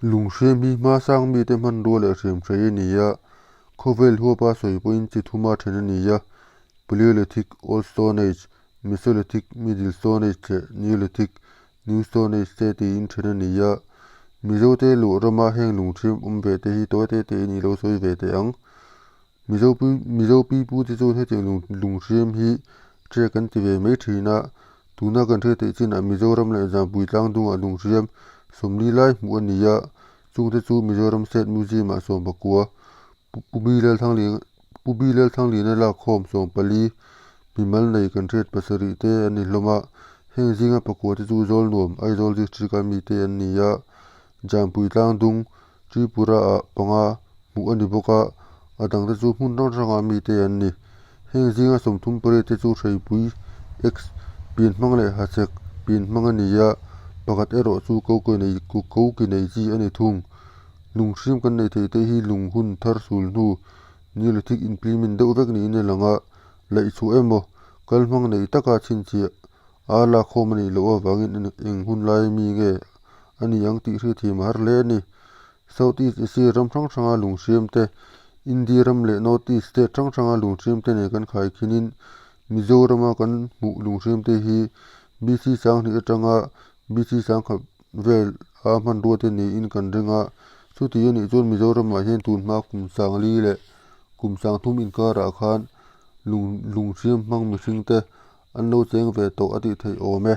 Lunghriam hi hmasang mite hmanrua leh hriamhrei a ni a, khawvel huapa sawi pawhin chi thuma then a ni a, Paleolithic, Old Stone Age, Mesolithic, Middle Stone Age leh Neolithic, New Stone Age te tiin then a ni a. Mizote luh rama heng lunghriam awm ve te hi tawi te tein i lo sawi ve teh ang. Mizo pi Mizo pipu te chuan hetiang lung lunghriam hi trek an ti ve mai thin a, tuna kan hriat theih chinah Mizoram leh Zampui tlang dungah lunghriam sawmli lai hmuh a ni a, chungte chu Mizoram State Museum ah sawmpakua Pu Bilal Pu Bilal Thangliana lakkhawm 14 mimal nei kan hriat pasarih te an ni hlawm a, heng zinga pakua te chu Zawlnuam Aizawl District a mite an ni a, Zampui tlang dung Tripura ah panga hmuh a ni bawk a, a dangte chu hmun hrang hrangah mite an ni. Heng zinga 38 te chu hreipui, X, pian hmang leh hachhek pian hmang a ni a, pakhat erawh chu ko ke nei ko ki nei chi a ni thung. Lung hrim kan neih theih te hi lung hun thar sul hnu Neolithic implement deuh vek niin a lang a, laihchhuah emaw kal hmang nei taka chhinchhiah a lakkhawm a nih loh avangin eng hun lai mi nge a ni ang tih hriatthiam a har hle a ni. South East Asia ram hrang hranga lunghriam te, India ram leh North East state hrang hranga lunghriam te nen kan khaikhinin Mizorama kan hmuh lunghriam te hi BC sanghnih atanga BC sangkhat vel a hmanrua te niin kan ring a, chuti a nih chuan Mizoramah hian tun hma kum sangli leh kum sangthum inkarah khan lung lunghriam hmang mihring te an lo cheng ve tawh a tih theih awm e.